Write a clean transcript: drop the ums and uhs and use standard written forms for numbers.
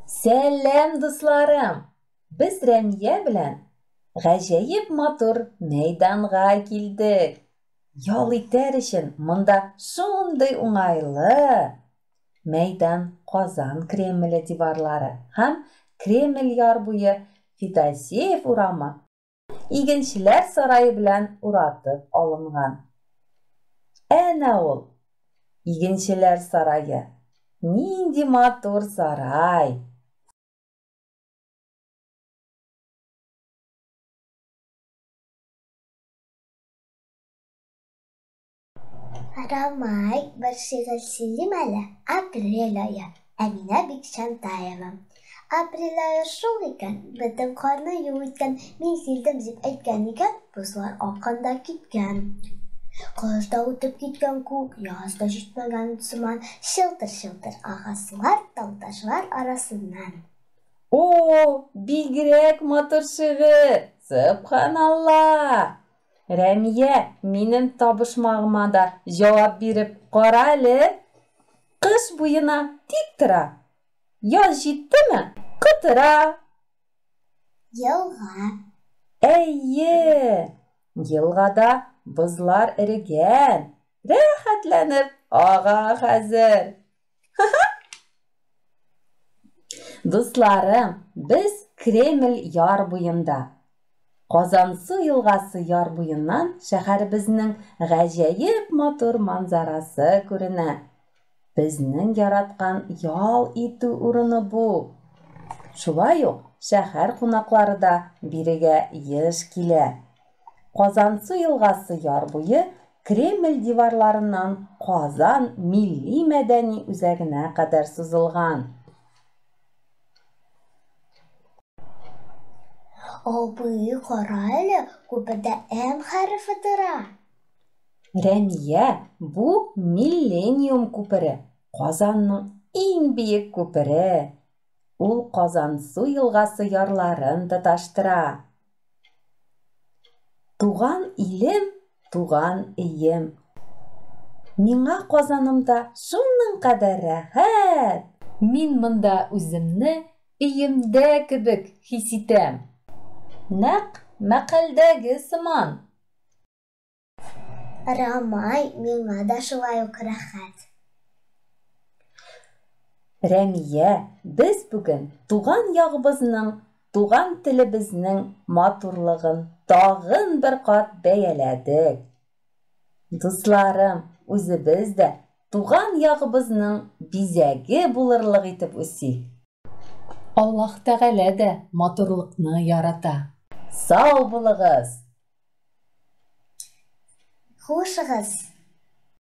Сәлам, дусларым! Без Рәмия белән гаҗәеп матур мәйданга килдек. Ял итәр өчен монда шундый уңайлы. Мәйдан Казан Кремле диварлары һәм Кремль яр буе Федосеев урамы Игенчеләр сарае белән уратып алынган. Әнә ул, Игенчеләр сарае. Нинди матур сарай! Рамай, бер шигырь сөйлим әле. Апрель ае. Әминә Бикчәнтаева. Апрель ае шул икән, бөтен карны юк иткән, мин килдем дип әйткән икән, бозлар аккан да киткән. Кыш та үтеп киткән күк, яз да җитмәгән сыман, чылтыр-чылтыр ага сулар тау-ташлар арасыннан. О, бигрәк матур шигырь! Сөбханалла! Рәмия, минем табышмагыма да җавап биреп кара әле. Кыш буена тик тора. Яз җиттеме, котыра. Елга. Әйе, елгада бозлар эрегән. Рәхәтләнеп ага хәзер. Дусларым, без Кремль яр буенда. Казансу елгасы яр буеннан шәһәребезнең гаҗәеп матур манзарасы күренә. Безнең яраткан ял итү урыны бу. Шулай ук шәһәр кунаклары да бирегә еш килә. Казансу елгасы яр буе Кремль диварларыннан Казан милли-мәдәни үзәгенә кадәр сузылган. Абый, кара әле, күпердә М хәрефе тора. Рәмия, бу Миллениум күпере, Казанның иң биек күпере. Ул Казансу елгасы ярларын тоташтыра. Туган илем, туган өем. Миңа Казанымда шуның кадәр рәхәт! Мин монда үземне өемдә кебек хис итәм. Нәкъ мәкальдәге сыман. Рамай, миңа да шулай ук рәхәт. Рәмия, без бүген туган ягыбызның, туган телебезнең матурлыгын тагын бер кат бәяләдек. Дусларым, үзебез дә туган ягыбызның бизәге булырлык итеп үсик. Аллаһ Тәгалә дә матурлыкны ярата. Сау булыгыз! Хушыгыз!